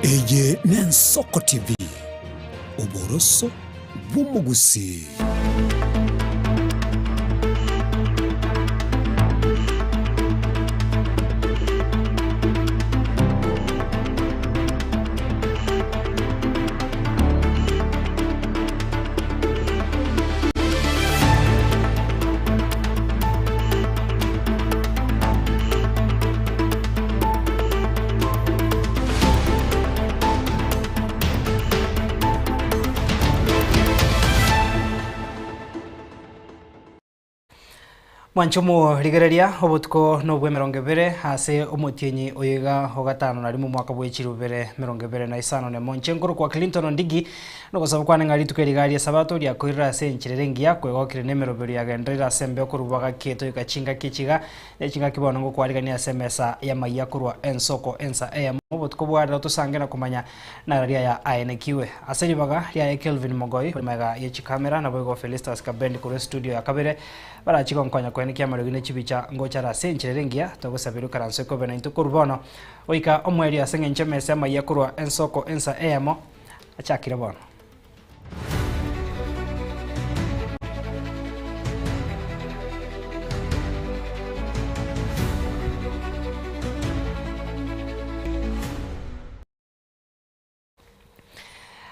Eye n'Ensoko TV, oboroso bw'omogusii. Mwanche omorigereria obotuko nobw'emerongo ebere ase omotienyi oyo iga ogatano na rimo omwaka bwe chilifu bibere emerongo ebere na isano na emo. Inche nkorokwa Clinton Ondigi, nogosaba kwane ng'a rituko eri iga ri'Esabato riakoirire ase enchera ere engiya, kwegokire nemeroberi yagenderire ase embeo korwa bagakiete goika chingaki echi iga, ne chingaki bono ngokwarigania ase emesa y'amayia korwa ensoko ensa eyemo. Obotuko bwa rero tosange na komanya narari aya aenekiwe. Ase ribaga riaye Kelvin Mogoi ore magega ye chikamera naboigo Felistus Kabendi korwa estudio ya kabere barachi gonkonya koenekia amariogi ne chibicha ngocha are ase enchera ere engiya togosabera ikaranso ekobe naintwe korwa bono goika omoerio ase eng'encho emesa y'amayia korwa ensoko ensa eyemo achakire bono.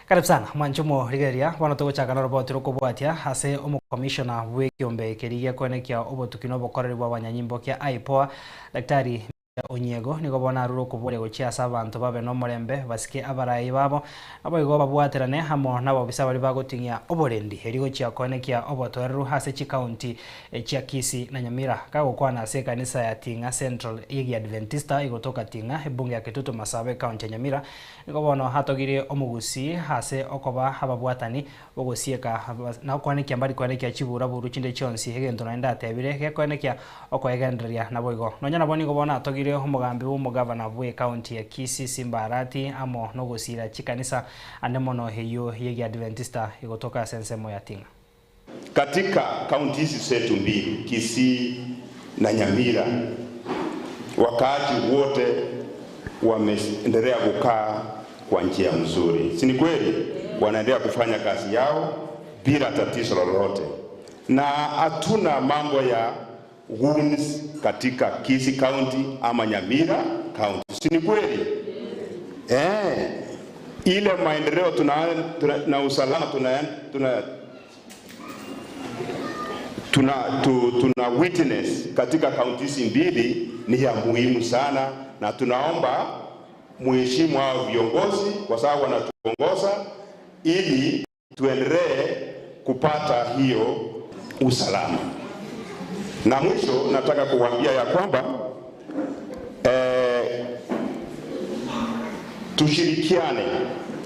Karibu sana mwanche omorigereria, bono togochaka noroboti rokobwatia ase omokomishona bw'ekiombe keria giakoenekia obotuki na obokoreri bw'abanyanyimbo kia IPOA, Daktari Onyiego nigo bono arure okoboria gochia ase abanto babe nomorembe, basike abarai babo, naboigo babwaterane amo nabobisa baria bagoting'ia oborendi, erio gochia koenekia obotoereru ase chikaunti chia Kisii na Nyamira. Kagokwana ase ekanisa ya Ting'a Central y'Egiadventista egotoka Ting'a, ebunge ya Kitutu Masaba ekaunti ya Nyamira, nigo bono atogirie omogusii ase okoba ababwatani Ogosieka na okoenekia mbari koenekia chiburaburu chinde chionsi, egento naende atebire gekoenekia okoegendereria naboigo. Nonya nabo nigo bono atogire omogambi bw'omogavana bw'ecounty ya Kisii Simba Arati amo nogosiira chikanisa ande mono eyio y'Egiadventista egotoka ase ensemo ya Ting'a. Katika kaunti hizi zetu mbili, Kisii na Nyamira, wakaaji wote wameendelea kukaa kwa njia mzuri, si ni kweli? Wanaendelea kufanya kazi yao bila tatizo lolote, na hatuna mambo ya goons katika Kisii County ama Nyamira County, si ni kweli? Eh, ile maendeleo tuna, tuna, na usalama tuna, tuna, tuna, tu, tuna witness katika kaunti hizi mbili ni ya muhimu sana, na tunaomba muheshimu hao viongozi kwa sababu wanatuongoza ili tuendelee kupata hiyo usalama. Na mwisho nataka kuwaambia ya kwamba eh, tushirikiane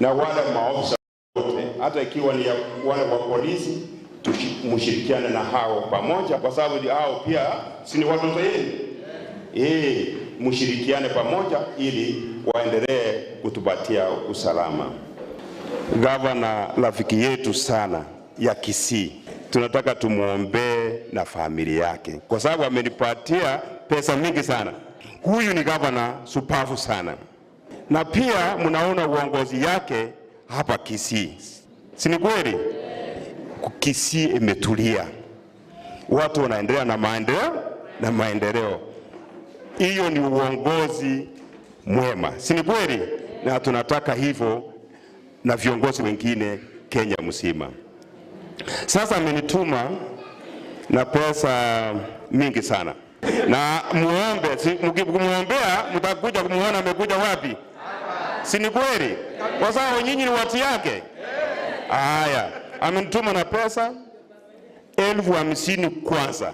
na wale maofisa wote, hata ikiwa ni ya wale wa polisi, mshirikiane na hao pamoja, kwa sababu hao pia si ni watoto yenu eh, mshirikiane pamoja ili waendelee kutupatia usalama. Gavana rafiki yetu sana ya Kisii, tunataka tumwombee na familia yake, kwa sababu amenipatia pesa mingi sana. Huyu ni gavana supavu sana, na pia mnaona uongozi yake hapa Kisii, si ni kweli? Kisii imetulia, watu wanaendelea na maendeleo na maendeleo. Hiyo ni uongozi mwema, si ni kweli? Na tunataka hivyo na viongozi wengine Kenya mzima. Sasa amenituma na pesa mingi sana, na muombe, si, mkimwombea mtakuja kumuona amekuja wapi, si ni kweli? Kwa sababu nyinyi ni watu yake. Haya, amenituma na pesa 50,000 kwanza.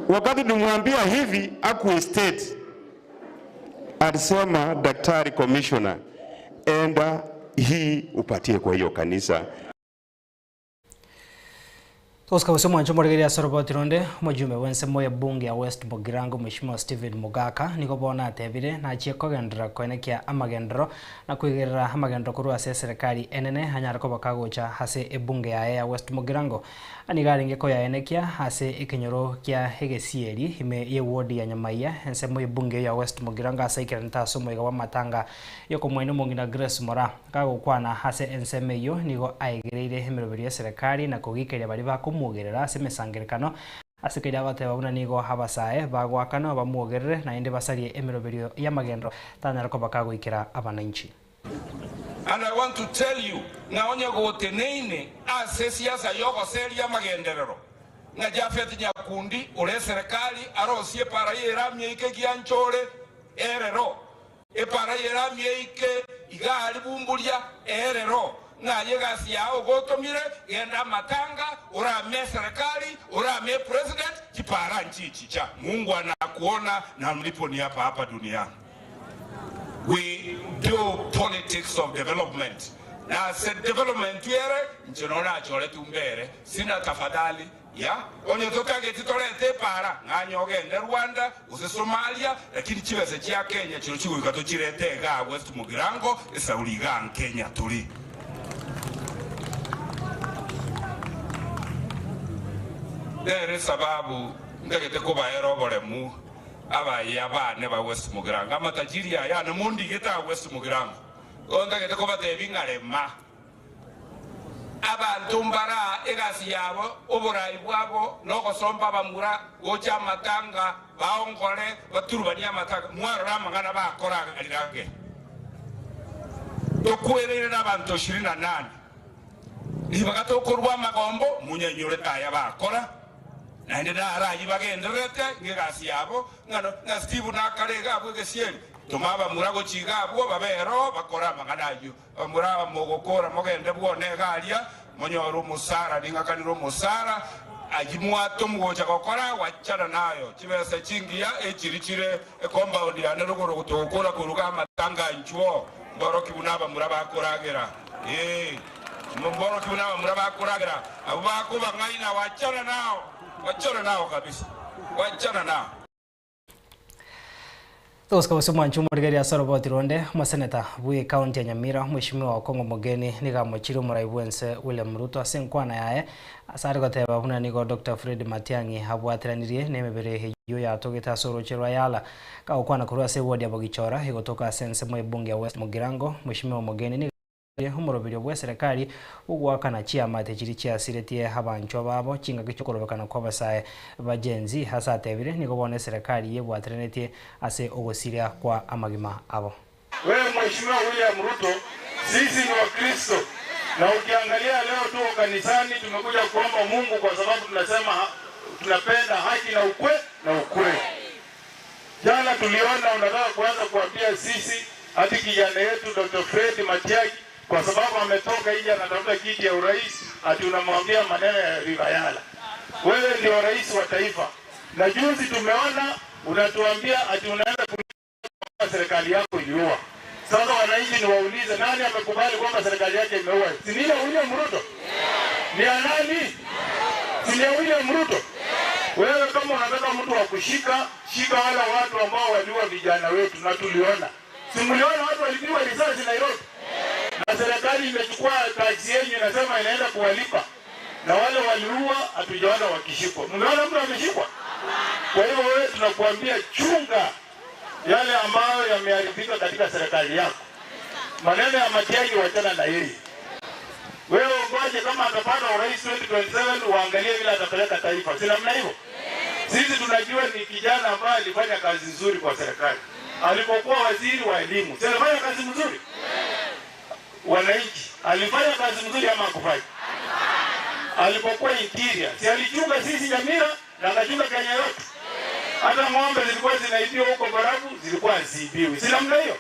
Wakati nilimwambia hivi aku state alisema, daktari commissioner, enda hii upatie kwa hiyo kanisa. Gosika gose omwancho omorigereria ase oroboti ronde, omojumbe bw'ensemo y'ebunge ya West Mugirango Mweshimiwa Stephen Mogaka nigo bono atebire nachie kogenderera koenekia amagenderero na koigerera amagenderero korwa ase eserekari enene anyare koba kagocha ase ebunge yaye ya West Mugirango. Nigo arenge koyaenekia ase ekenyoro kia egesieri ime y'ewodi ya Nyamaiya ensemo y'ebunge ya West Mugirango ase aikeranete ase omoyega bw'amatanga y'okomoenia omong'ina Grace Moraa. Gagokwana ase ensemo eyio nigo aegereire emeroberio y'eserekari na kogikeria baria bakomwogerera ase emesangerekano, ase keria agoteba buna nigo abasae bagoakanwa bamwogerere naende basarie emeroberio y'amagenderero tanyara koba kagoikera abananchi. And I want to tell you ng'a onye goteneine ase esiasa y'ogoseria amagenderero, ng'a Japhet Nyakundi ore eserekari arosie epara y'erami eike gianchore erero, Epara y'erami eike iga aria bumburia erero, ng'a aye egasi yao ogotomire, genda amatanga, orame eserekari, orame epresident, chipara nchichicha. Mungu anakuona na mlipo ni hapa hapa duniani. We do politics of development, na ase development ere inche noro nachoretwe mbere, sina tafadhali. Ya, onye totageti torete epaara, ng'anye ogende Rwanda, gose Somalia, lakini chibesa chia Kenya chiro chigoika tochirete igaa West Mugirango, esauri igaa Nkenya tore. Nere esababu ntagete kobaera oboremu abaye abane ba West Mugirango, amatajiri aya ane mondigete aa West Mugirango, igo ntagete kobatebia ng'a rema. Abanto mbaraa egasi yabo, oborai bwabo nogosomba abamura gocha amatanga, baongore, baturubanie amatanga. Mwarora amang'ana bakora arire ange. Tokwereire nabanto ishirini na nane, ribaga tokorua amagombo, monyainyorete aya bakora, naende naro ayio bagendererete ng'egasi yabo, ng'a Steve nakare iga abwo egesieri, toma abamura gochia iga abwo babe ero bakore amang'ana ayio. Bamura aba mogokora mogende bwone iga aria, monyore omosara, ning'akanire omosara, ayio mwatomwa gocha gokora, gwachana nayo. Chibesa chingiya echiri chire ecompound yane rogoro togokora koruga amatanga inchuo, mboroki buna abamura bakoragera. Ee, mboroki buna abamura bakoragera, abwo bakobang'aina, wachana nao, wachana nao kabisa, wachana nao. Togosika gose omwanchi omorigereria ase oroboti ronde, omoseneta bwe county ya Nyamira Mweshimiwa Okong'o Mogeni nigo amochirie omorai bwense William Ruto ase enkwana yaye ase are goteba buna nigo Doctor Fred Matiang'i abwateranirie na emebere eyio yatogete ase oroche rwa Yala. Gagokwana korwa ase eward ya Bogichora egotoka ase ensemo y'ebunge ya West Mugirango, Mweshimiwa Mogeni nigo Omoroberio bw'eserekari bw'ogoakana chiamate chiria chiasiretie abanchwa babo chingaki chi'okorobekana kw'abasae ba Gen Z ase atebire nigo bono eserekari yebwateranetie ase ogosiria kwa amagima abo. Wewe Mheshimiwa William Ruto, sisi ni Wakristo na ukiangalia leo tuko kanisani tumekuja kuomba Mungu kwa sababu tunasema tunapenda haki na ukwe na ukweli. Jana tuliona unataka kuanza kuambia sisi hati kijana yetu Dr. Fred Matiang'i kwa sababu ametoka nje anatafuta kiti ya urais, ati unamwambia maneno ya River Yala. Wewe ndio rais wa taifa, na juzi tumeona unatuambia ati unaenda kulipa serikali yako iliua. Sasa wananchi ni waulize, nani amekubali kwamba serikali yake imeua? Si ni ile William Ruto? Ni ya nani? Si ni ya William Ruto? Wewe kama unataka mtu wa kushika, shika wale watu ambao waliua vijana wetu, na tuliona. Si mliona watu walipigwa risasi Nairobi? Na serikali imechukua tax yenu inasema inaenda kuwalipa. Na wale waliua hatujaona wakishikwa. Mmeona mtu ameshikwa? Kwa hiyo wewe tunakuambia chunga yale ambayo yameharibika katika serikali yako. Maneno ya Matiang'i wachana na yeye. Wewe ungoje kama atapata urais 2027 uangalie vile atapeleka taifa. Si namna hiyo? Sisi tunajua ni kijana ambaye alifanya kazi nzuri kwa serikali. Alipokuwa waziri wa elimu, si alifanya kazi nzuri? Wananchi, alifanya kazi nzuri ama hakufanya? Alipokuwa interior, si alichunga sisi Nyamira na akachunga Kenya yote? Hata ng'ombe zilikuwa zinaibiwa huko Borabu, zilikuwa haziibiwi. Si namna hiyo?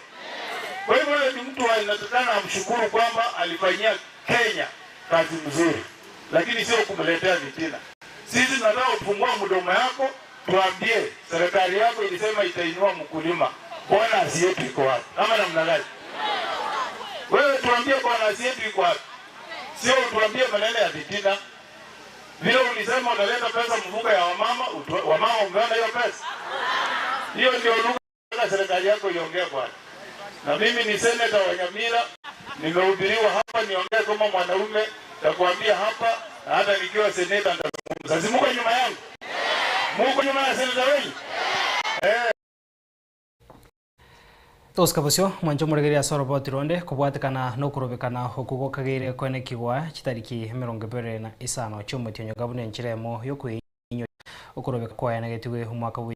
Kwa hivyo ni mtu anatakana amshukuru kwamba alifanyia Kenya kazi nzuri, lakini sio kumletea vitina. Sisi tunataka kufungua mdomo yako, tuambie serikali yako ilisema itainua mkulima, bonus yetu iko wapi? Ama namna gani? Wewe tuambie bonus yetu iko wapi? Sio tuambie maneno ya vitina. Vile ulisema utaleta pesa mfuko ya wamama, wamama umeona hiyo pesa? Hiyo ndio lugha serikali yako iongee bwana. Na mimi ni seneta wa Nyamira, nimehubiriwa hapa niongee kama mwanaume, nitakwambia hapa na hata nikiwa seneta nitazungumza. Si muko nyuma yangu? Muko nyuma ya seneta wenu? Eh. Tosika bosio, mwanche omoregereria ase oroboti ronde kobwatekana nokorobekana okwo gokageire koenekigwa chitariki 26 chi'omotienyi buna enchera emo y'okweinyoria okorobeka kwaenegetigwe omwaka bwe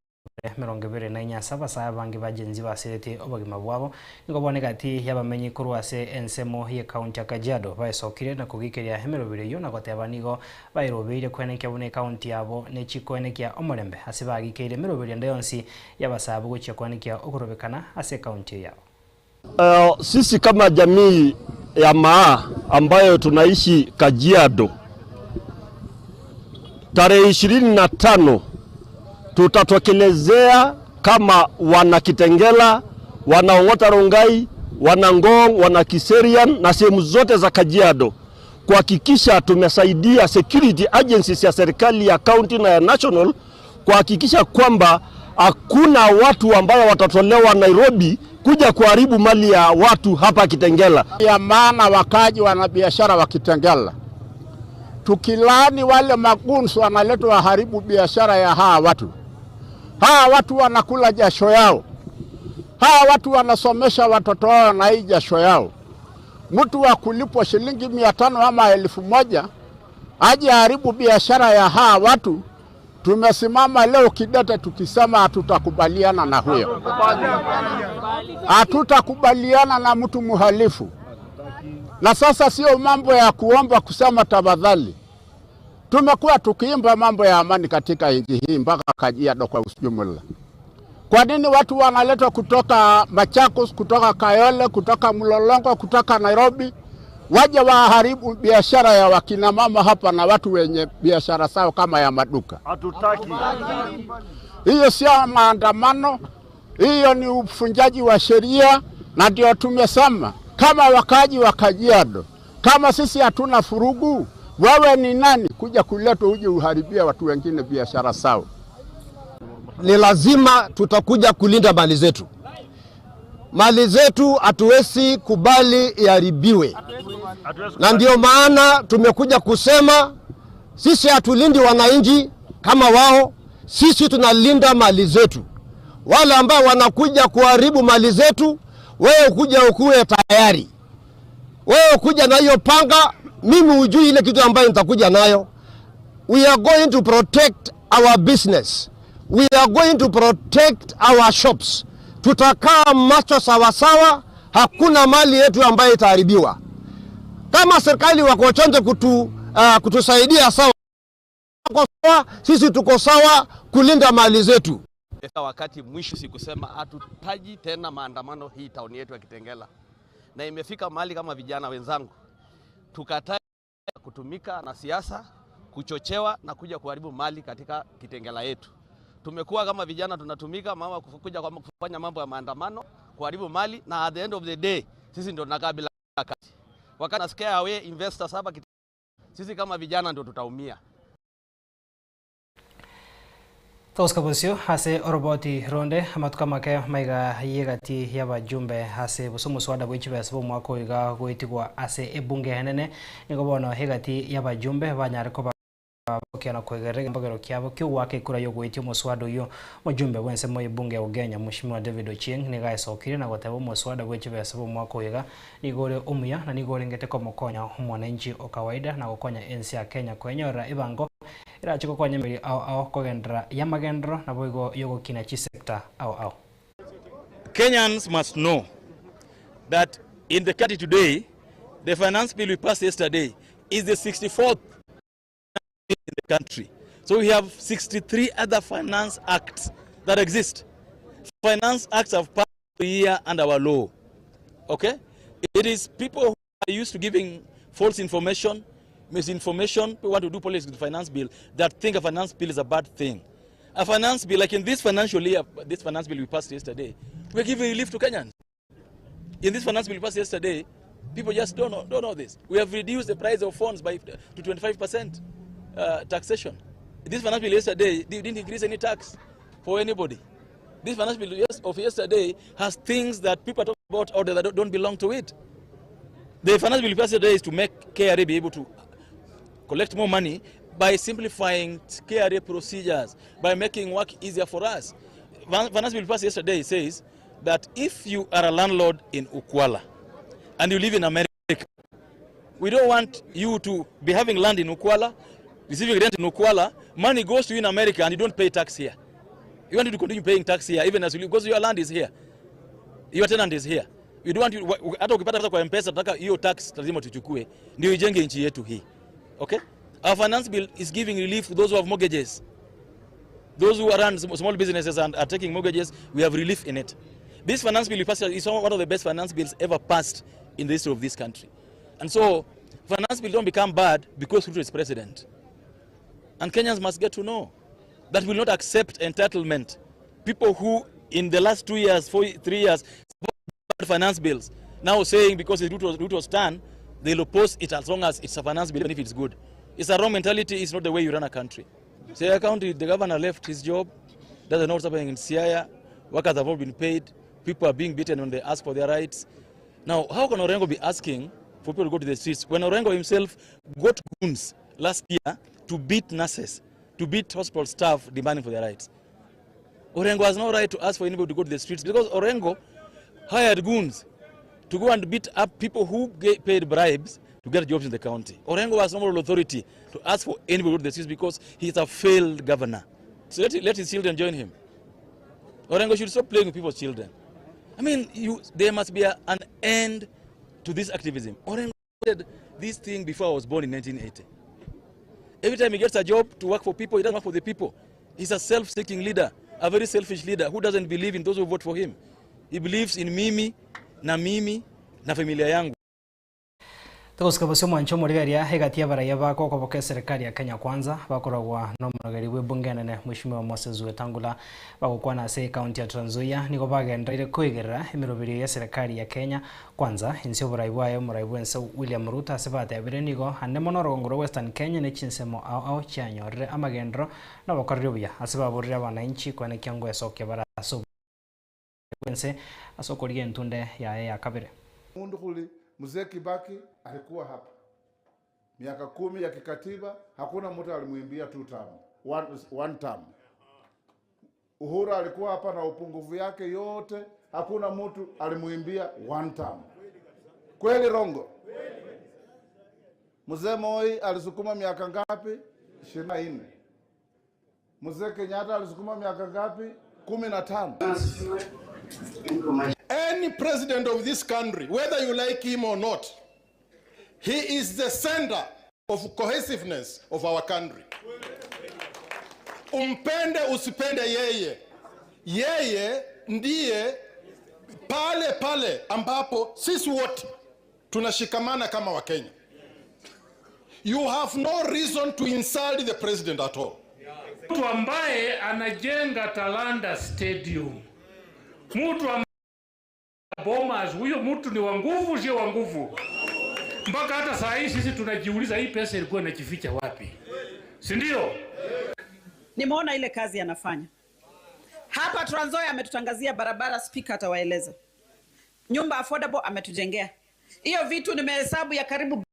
24 ase abasae abange ba Gen Z basiretie obogima bwabo. Nigo bono egati y'abamenyi korwa ase ensemo y'ecounty ya Kajiado baesokire na kogikeria emeroberi eyio na goteba nigo bairobeire koenekia buna ecounty yabo nechikoenekia omorembe ase bagikeire emeroberi ende yonsi y'abasae abwo gochia koenekia okorobekana ase ecounty eyio yabo. Sisi kama jamii ya Maa ambayo tunaishi Kajiado, tarehe 25 tutatokelezea kama wana Kitengela, wana Ong'ota Rongai, wana Ngong, wana Kiserian na sehemu zote za Kajiado kuhakikisha tumesaidia security agencies ya serikali ya county na ya national kuhakikisha kwamba hakuna watu ambao watatolewa Nairobi kuja kuharibu mali ya watu hapa Kitengela. Ya maana wakaji wanabiashara wa Kitengela, tukilani wale magunsu wanaletwa waharibu biashara ya hawa watu. Hawa watu wanakula jasho yao, hawa watu wanasomesha watoto wao na hii jasho yao. Mtu wa kulipwa shilingi 500 ama 1000 aje haribu biashara ya hawa watu. Tumesimama leo kidete tukisema hatutakubaliana na huyo, hatutakubaliana na mtu muhalifu. Na sasa sio mambo ya kuomba kusema tafadhali. Tumekuwa tukiimba mambo ya amani katika nchi hii mpaka Kajiado kwa ujumla. Kwa nini watu wanaletwa kutoka Machakos, kutoka Kayole, kutoka Mlolongo, kutoka Nairobi waje waharibu biashara ya wakina mama hapa na watu wenye biashara zao kama ya maduka? Hatutaki. Hiyo sio maandamano, hiyo ni ufunjaji wa sheria, na ndio tumesema kama wakaaji wa Kajiado, kama sisi hatuna furugu, wewe ni nani kuja kuletwa uje uharibia watu wengine biashara zao? Ni lazima tutakuja kulinda mali zetu. Mali zetu hatuwezi kubali iharibiwe, na ndio maana tumekuja kusema sisi hatulindi wananchi kama wao, sisi tunalinda mali zetu. Wale ambao wanakuja kuharibu mali zetu, wewe kuja ukuwe tayari, wewe kuja na hiyo panga, mimi hujui ile kitu ambayo nitakuja nayo. We are going to protect our business. We are going to protect our shops. Tutakaa macho sawasawa, hakuna mali yetu ambayo itaharibiwa. Kama serikali wako chonjo kutusaidia sawa, sawa, sisi tuko sawa kulinda mali zetu. Wakati mwisho sikusema hatutaji tena maandamano hii tauni yetu ya Kitengela, na imefika mahali kama vijana wenzangu tukatae kutumika na siasa kuchochewa na kuja kuharibu mali katika Kitengela yetu. Tumekuwa kama vijana tunatumika mama kuja kufanya mambo ya maandamano kuharibu mali, na at the end of the day sisi ndio tunakaa bila kazi. Wakati nasikia awe investors hapa, sisi kama vijana ndio tutaumia. Tosika bosio ase oroboti ronde amatuko amake maiga y'egati y'abajumbe ase gose omoswada bwa chibesa bwa omwaka oyo iga goetigwa ase ebunge enene nigo bono egati y'abajumbe banyare koba na kwegerera embogero kiabo kiogwaka ekura yogoetia omoswada oyo omojumbe bwa ensemo y'ebunge ya Ugenya Mheshimiwa David Ochieng niga aesokire na goteba omoswada bwa chibesa bwa omwaka oyo iga nigo ore omuya na nigo orengete komokonya omwananchi o kawaida na gokonya ense ya Kenya kwenyorera ebango erache gokonya emeri ao ao kogendera y'amagendero nabo igo yogokina chisector ao ao. Kenyans must know that in the country today, the finance bill we passed yesterday is the 64th in the country. So we have 63 other finance acts that exist. Finance acts have passed a year under our law. Okay? It is people who are used to giving false information, misinformation, who want to do politics with the finance bill, that think a finance bill is a bad thing. A finance bill, like in this financial year, this finance bill we passed yesterday, we're giving relief to Kenyans. In this finance bill we passed yesterday, people just don't know this. We have reduced the price of phones by to 25%. uh, taxation. This finance bill yesterday didn't increase any tax for anybody. This finance bill of yesterday has things that people talk about out there that don't belong to it. The finance bill yesterday is to make KRA be able to collect more money by simplifying KRA procedures, by making work easier for us. Finance bill passed yesterday says that if you are a landlord in Ukwala and you live in America, we don't want you to be having land in Ukwala, receiving rent in Ukwala, money goes to you in America and you don't pay tax here. You want you to continue paying tax here even as you live, because your land is here. Your tenant is here. We don't want you, hata ukipata pesa kwa M-Pesa tunataka hiyo tax lazima tuchukue ndio ijenge nchi yetu hii. Okay? Our finance bill is giving relief to those who have mortgages. Those who run small businesses and are taking mortgages, we have relief in it. This finance bill we passed is one of the best finance bills ever passed in the history of this country. And so, finance bill don't become bad because Ruto is president. And Kenyans must get to know that we will not accept entitlement. People who in the last 2 years, 4, 3 years, support finance bills, now saying because it's Ruto's, Ruto's turn, they'll oppose it as long as it's a finance bill, even if it's good. It's a wrong mentality, it's not the way you run a country. Siaya County, the governor left his job, doesn't know what's happening in Siaya, workers have not been paid, people are being beaten when they ask for their rights. Now, how can Orengo be asking for people to go to the streets when Orengo himself got goons last year to beat nurses, to beat hospital staff demanding for their rights? Orengo has no right to ask for anybody to go to the streets because Orengo hired goons to go and beat up people who get paid bribes to get jobs in the county. Orengo has no moral authority to ask for anybody to go to the streets because he is a failed governor. So let, let his children join him. Orengo should stop playing with people's children. I mean, you, there must be a, an end to this activism. Orengo did this thing before I was born in 1980. Every time he gets a job to work for people, he doesn't work for the people. He's a self-seeking leader, a very selfish leader who doesn't believe in those who vote for him. He believes in mimi na mimi na familia yangu. Togosika bosio omwancho omorigereria egati y'abaraiya bako okoboka eserekari ya Kenya Kwanza bakoragwa n'omorogeri bw'ebunge enene Mweshimiwa Moses Wetangula bagokwana ase ecounty ya Trans Nzoia nigo bagendereire koigerera emeroberio y'eserekari ya Kenya Kwanza inse oborai bwaye omorai bwense William Ruto ase batebire nigo ande mono orogongo rwa Western Kenya ne chinsemo ao ao chianyorire amagenderero na obokoreri obuya ase baborire abananchi koenekia ngoesokia bare ase oborai bwense ase okorigia entunde yaye ya kabere. Mundu khuli Mzee Kibaki alikuwa hapa miaka kumi ya kikatiba, hakuna mtu alimwimbia two term, one, one term. Uhuru alikuwa hapa na upungufu yake yote, hakuna mtu alimuimbia one term. Kweli rongo? Mzee Moi alisukuma miaka ngapi? 24. Mzee Kenyatta alisukuma miaka ngapi? 15. Any president of this country, whether you like him or not, he is the center of cohesiveness of our country. Umpende usipende yeye, yeye ndiye pale pale ambapo sisi wote tunashikamana kama Wakenya. You have no reason to insult the president at all. Mtu ambaye anajenga Talanta Stadium, mtu ambaye Bomas, huyo mtu ni wa nguvu, sio wa nguvu? Mpaka hata saa hii sisi tunajiuliza hii pesa ilikuwa inajificha wapi, si ndio? Nimeona ile kazi anafanya hapa Trans Nzoia, ametutangazia barabara, spika atawaeleza. Nyumba affordable ametujengea. Hiyo vitu nimehesabu ya karibu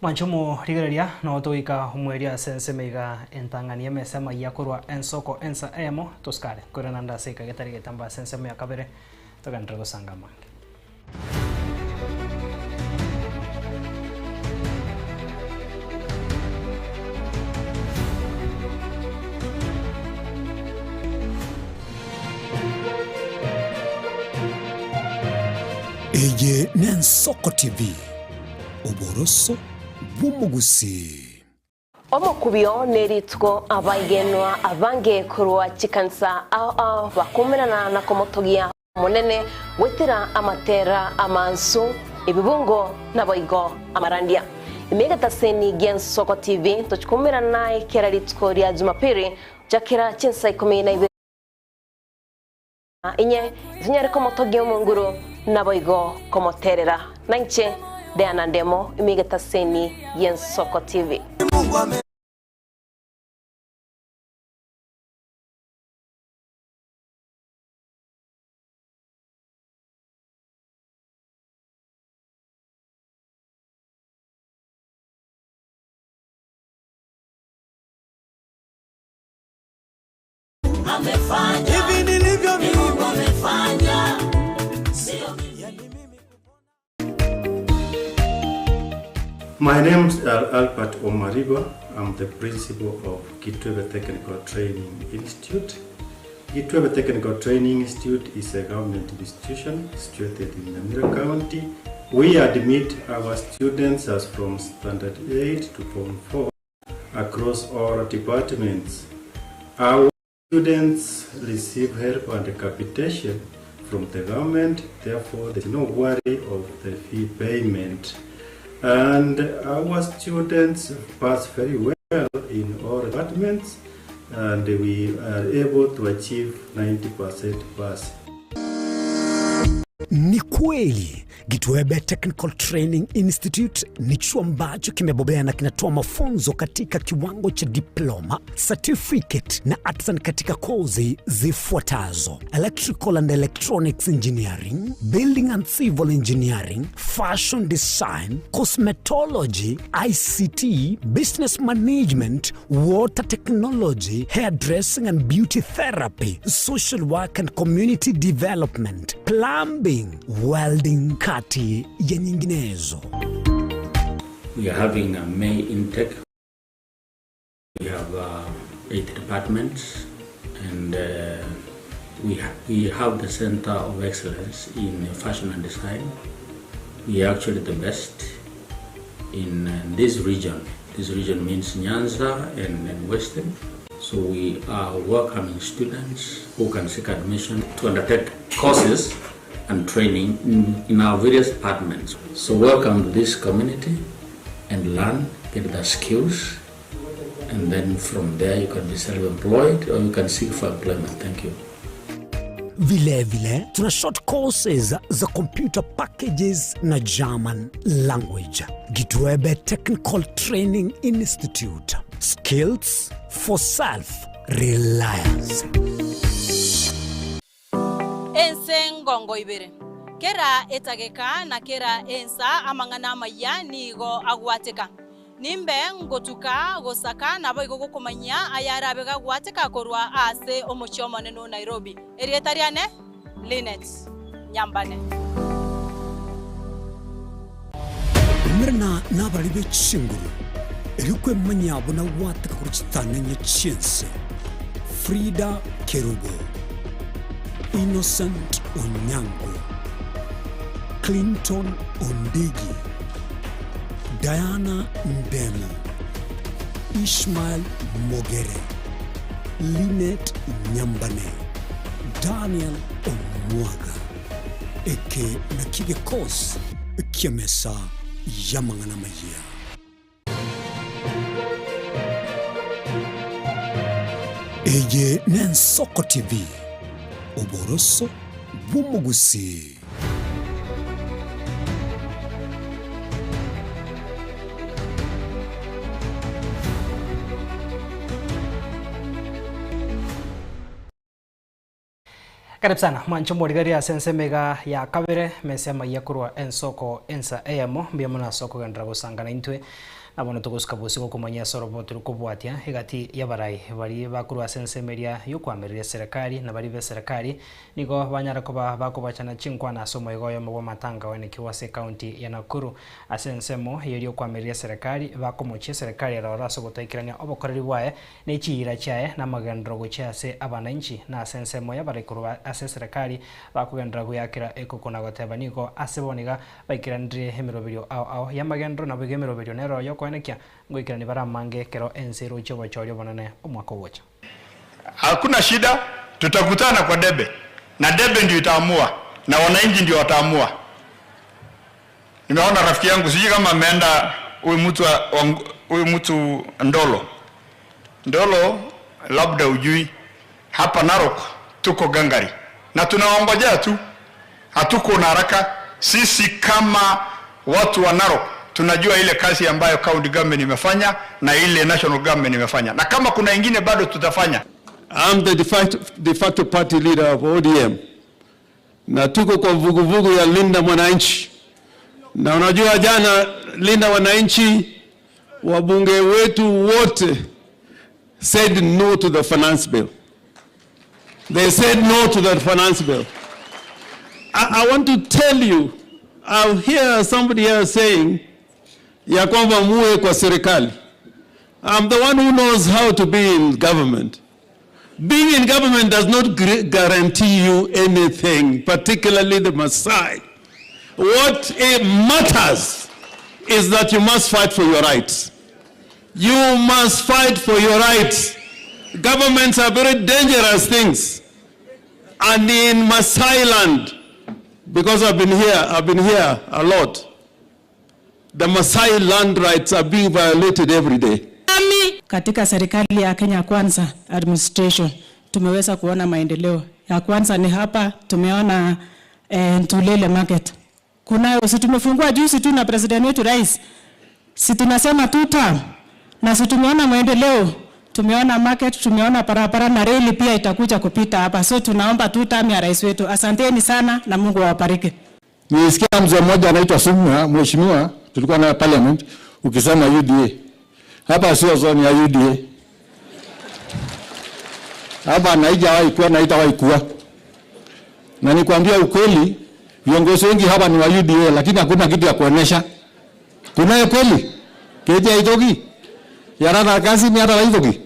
Mwanche omorigereria noo togoika omwerio ase ensemo iga entang'ani y'emesa amaiya korwa ensoko ensa eyemo tosikare koirana ande ase eka getari getambe ase ensemo ya kabere togenderere gosanga amange. Eye n'Ensoko TV, oboroso bw'omogusii. Omokubio nerituko abaigenwa abange korwa chikanisa ao ao bakomerana na komotogia Omonene goetera amatera amansu, ebibungo naboigo amarandia. Ime egetaseni gi'Ensoko TV tochikomerana naye kera rituko ria Jumapiri gochakera chinsa ikomi na ibere na inye, tonyare komotogia Omonguru. Naboigo komoterera nainche Diana Ndemo ime egetaseni y'Ensoko TV. Hivi nilivyo mimi My name is Albert Omariba. I'm the principal of Kitwebe Technical Training Institute. Kitwebe Technical Training Institute is a government institution situated in Nyamira County. We admit our students as from Standard 8 to Form 4 across all departments. Our students receive help and capitation from the government, therefore there is no worry of the fee payment. And our students pass very well in all departments and we are able to achieve 90% pass. Ni kweli Gitwebe Technical Training Institute ni chuo ambacho kimebobea na kinatoa mafunzo katika kiwango cha diploma, certificate na artisan katika kozi zifuatazo: electrical and electronics engineering, building and civil engineering, fashion design, cosmetology, ICT, business management, water technology, hairdressing and beauty therapy, social work and community development, plumbing, welding, kati ya nyinginezo. We are having a May intake. We have 8 departments and we have the Center of Excellence in Fashion and Design. We are actually the best in this region. This region means Nyanza and Western. So we are welcoming students who can seek admission to undertake courses and training in our various departments. So welcome to this community and learn, get the skills, and then from there you can be self-employed or you can seek for employment. Thank you. Vile vile tuna short courses za computer packages na German language. Gitwebe Technical Training Institute. Skills for self-reliance. Ense ngongo ibere. Kera etageka na kera ensa amang'ana amayia nigo agwateka. Nimbe ngotuka gosaka naboigo gokomanyia ayarabe gagwateka korwa ase omochie omonene o Nairobi. Erieta riane, Linet Nyambane. Umerana nabarari be chinguru, erio kwemanyia buna gwateka korwa chitang'ani chi'ense. Frida Kerubo, Innocent Onyango, Clinton Ondigi, Diana Ndemo, Ishmael Mogere, Linet Nyambane, Daniel Omwaga. Eke nakio gekosi ki'emesa y'amang'ana amayia. Eye n'Ensoko TV, oboroso bw'omogusii. Karibu sana mwanche omorigereria ase ensemo iga ya kabere mese amaiya korwa ensoko ensa eyemo mbuya mono ase okogenderera gosangana intwe na bono togosuka bosio gokomanyia ase orobo tore kobwatia egati y'abarai baria bakorwa ase ensemo eria y'okoamereria eserekari na baria b'eserekari nigo banyara koba bakobachana chinkwana ase omoigo oyomo bw'amatanga oenekiwa ase ekaunti ya Nakuru ase ensemo eria y'okoamereria eserekari bakomochia eserekari eroro ase ogotoikerania obokoreri bwaye ne chiira chiaye namagenderero gochia ase abananchi, na ase ensemo y'abarai korwa ase eserekari bakogenderera goyakera ekoko na goteba nigo ase bono iga baikeranire emeroberio ao ao y'amagenderero naboigo emeroberio nero y'okoenekia ngoikerania bare amange ekero ense erochie obochori obonene omwaka ogocha. Hakuna shida, tutakutana kwa debe na debe ndio itaamua na wananchi ndio wataamua. Nimeona rafiki yangu sijui kama ameenda huyu mtu huyu mtu Ndolo. Ndolo labda ujui, hapa Narok tuko gangari na tunaongojea tu. Hatuko na haraka. Sisi kama watu wa Narok tunajua ile kazi ambayo county government imefanya na ile national government imefanya, na kama kuna ingine bado tutafanya. I'm the de facto, de facto party leader of ODM na tuko kwa vuguvugu ya Linda Mwananchi, na unajua jana Linda Mwananchi wabunge wetu wote said no to the finance bill. They said no to the finance bill. I want to tell you, I hear somebody here saying ya kwamba muwe kwa serikali. I'm the one who knows how to be in government. Being in government does not guarantee you anything, particularly the Maasai. What it matters is that you must fight for your rights. You must fight for your rights. Governments are very dangerous things. And in Maasai land, because I've been here, I've been here a lot, the Maasai land rights are being violated every day. Katika serikali ya Kenya Kwanza administration tumeweza kuona maendeleo. Ya kwanza ni hapa tumeona eh, Ntulele market. Kunayo si tumefungua juzi tu na president wetu rais. Si tunasema two term na si tumeona maendeleo, tumeona market, tumeona barabara na reli pia itakuja kupita hapa. So tunaomba two term ya rais wetu. Asanteni sana na Mungu awabariki. Nilisikia mzee mmoja anaitwa Sumwa, mheshimiwa, tulikuwa naye parliament, ukisema UDA. Hapa sio zone ya UDA. Hapa na haijawahi kuwa na haitawahi kuwa. Na nikwambia ukweli, viongozi wengi hapa ni wa UDA, lakini hakuna kitu ya kuonesha. Kunayo kweli? Keti haitoki. Yarana kazi ni hata haitoki.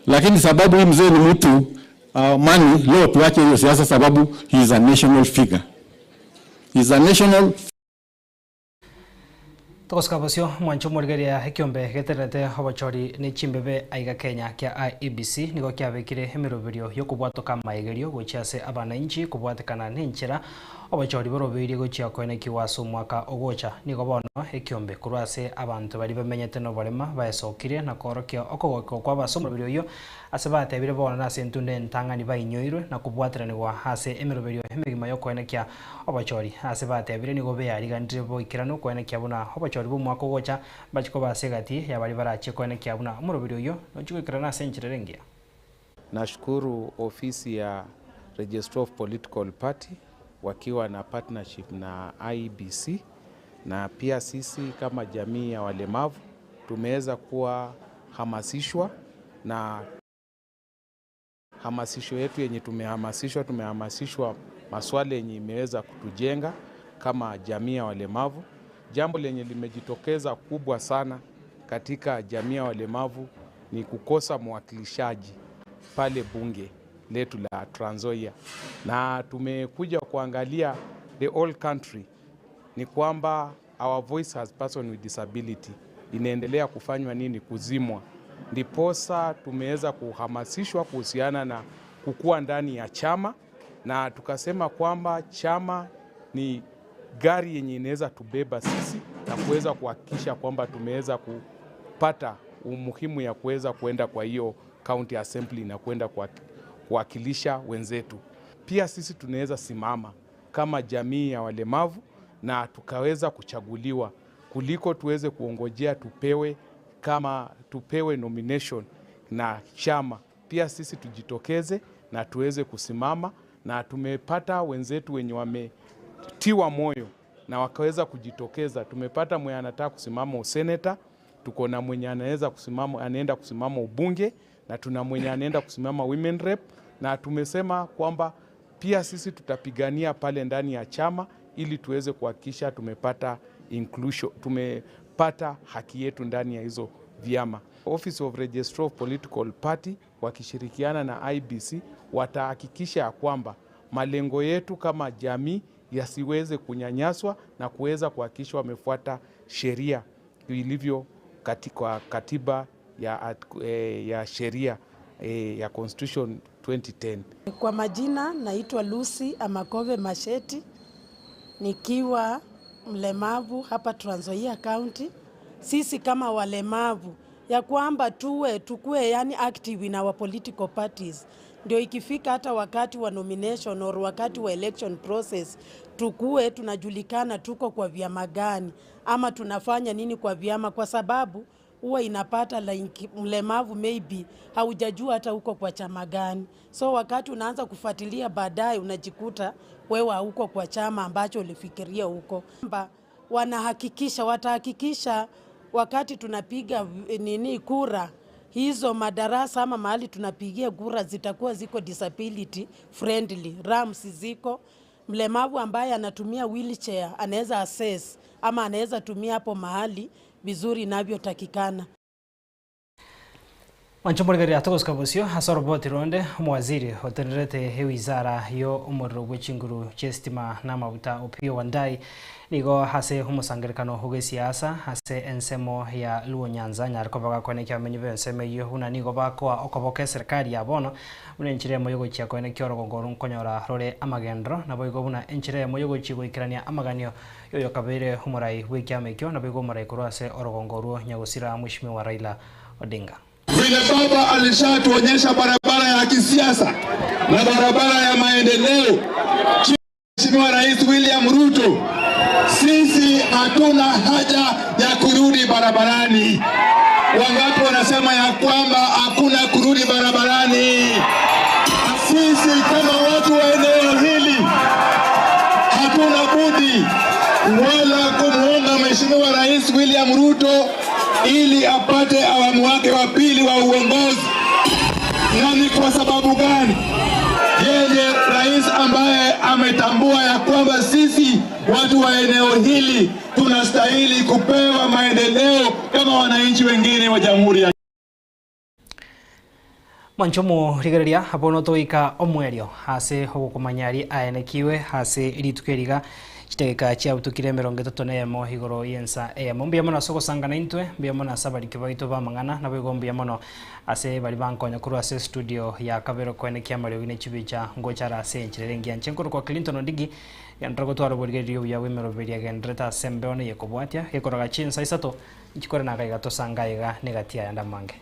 Lakini sababu hii mzee ni mtu mani, leo tuache hiyo siasa sababu he is a national figure. He is a national Togosika bosio mwancho omorigereria ekiombe getererete obochori ne chimbebe aiga Kenya kia IEBC nigo kiabekire emeroberio yokobwatoka amaigerio gochia ase abananchi kobwatekana na enchera obochori borobeirie gochia koenekiwa ase omwaka ogocha. Nigo bono ekiombe korwa ase abanto baria bamenyete na oborema baesokire na koorokia okogokigwa kwa ase omoroberio oywo ase batebire bono na ase entunda entang'ani bainyoirwe na kobwateranigwa ase emeroberio emegima yokoenekia obochori. Ase batebire nigo beyariganire boikeranu koenekia buna obochori bwa omwaka ogocha bachikoba ase egati yabari barachie koenekia buna omoroberio oywo nochi goikerana ase enchera ere engiya. Nashukuru ofisi ya Registrar of Political Party wakiwa na partnership na IEBC, na pia sisi kama jamii ya walemavu tumeweza kuwa hamasishwa na hamasisho yetu yenye tumehamasishwa, tumehamasishwa maswala yenye imeweza kutujenga kama jamii ya walemavu. Jambo lenye limejitokeza kubwa sana katika jamii ya walemavu ni kukosa mwakilishaji pale bunge letu la Trans Nzoia, na tumekuja kuangalia the whole country ni kwamba our voice as person with disability inaendelea kufanywa nini, kuzimwa. Ndiposa tumeweza kuhamasishwa kuhusiana na kukua ndani ya chama, na tukasema kwamba chama ni gari yenye inaweza tubeba sisi na kuweza kuhakikisha kwamba tumeweza kupata umuhimu ya kuweza kuenda kwa hiyo county assembly na kuenda kuwakilisha wenzetu. Pia sisi tunaweza simama kama jamii ya walemavu na tukaweza kuchaguliwa kuliko tuweze kuongojea tupewe kama tupewe nomination na chama. Pia sisi tujitokeze na tuweze kusimama, na tumepata wenzetu wenye wametiwa moyo na wakaweza kujitokeza. Tumepata mwenye anataka kusimama useneta, tuko na mwenye anaweza kusimama, anaenda kusimama ubunge, na tuna mwenye anaenda kusimama women rep, na tumesema kwamba pia sisi tutapigania pale ndani ya chama ili tuweze kuhakikisha tumepata inclusion, tumepata haki yetu ndani ya hizo vyama. Office of Registrar of Political Party wakishirikiana na IEBC watahakikisha ya kwamba malengo yetu kama jamii yasiweze kunyanyaswa na kuweza kuhakikisha wamefuata sheria ilivyo katika katiba ya sheria ya Constitution 2010. Kwa majina naitwa Lucy Amakove Masheti, nikiwa mlemavu hapa Trans Nzoia County. Sisi kama walemavu ya kwamba tuwe tukue yani active in our political parties. Ndio ikifika hata wakati wa nomination or wakati wa election process tukue tunajulikana tuko kwa vyama gani ama tunafanya nini kwa vyama, kwa sababu huwa inapata like mlemavu maybe haujajua hata uko kwa chama gani. So wakati unaanza kufuatilia baadaye, unajikuta wewe hauko kwa chama ambacho ulifikiria huko. Kwamba Wanahakikisha, watahakikisha wakati tunapiga nini kura hizo madarasa ama mahali tunapigia kura zitakuwa ziko disability friendly, ramps ziko mlemavu ambaye anatumia wheelchair anaweza access ama anaweza tumia hapo mahali vizuri inavyotakikana. Mwancho morigereria togosika bosio ase oroboti ronde omowaziri otenerete ewizara yo omorero bwa chinguru chia estima na amaguta Opiyo Wandayi nigo ase omosangerekano oge siasa ase ensemo ya Luo Nyanza nyare koba gakoenekia abamenyi ba ensemo eyio buna nigo bakoa okoboka eserikari ya bono buna enchera emo yogochia koenekia orogongo oro nkonyora rore amagendero naboigo buna enchera emo yogochia goikerania amaganio yoyokabeire omorai bwa ekiama ekio naboigo omorai korwa ase orogongo orwo nyagosira Mweshimiwa Raila Odinga. Vile baba alishatuonyesha barabara ya kisiasa na barabara ya maendeleo, Mheshimiwa Rais William Ruto, sisi hatuna haja ya kurudi barabarani. Wangapi wanasema ya kwamba hakuna kurudi barabarani? Sisi kama watu wa eneo hili hatuna budi wala kumuunga Mheshimiwa Rais William Ruto ili apate awamu wake wa pili wa uongozi. Na ni kwa sababu gani? Yeye rais ambaye ametambua ya kwamba sisi watu wa eneo hili tunastahili kupewa maendeleo kama wananchi wengine wa Jamhuri ya Mwanche omorigereria bono togoika omoerio ase ogokomanya aria aenekiwe ase rituko eriga chidageka chiabutukire emerongo etato na eyemo igoro y'ensa eyemo. Mbuya mono ase ogosangana intwe, mbuya mono ase abariki baito b'amang'ana, naboigo mbuya mono ase baria bankonya korwa ase estudio ya kabere koenekia amariogi ne chibicha ngocha are ase enchera ere engiya. Inche nkorokwa Clinton Ondigi, genderera gotwara oborigereria obuya bw'emeroberio egendererete ase embeo neye kobwatia, gekoroga chinsa isato, nchikore nagaiga tosange aiga negati ayande amange.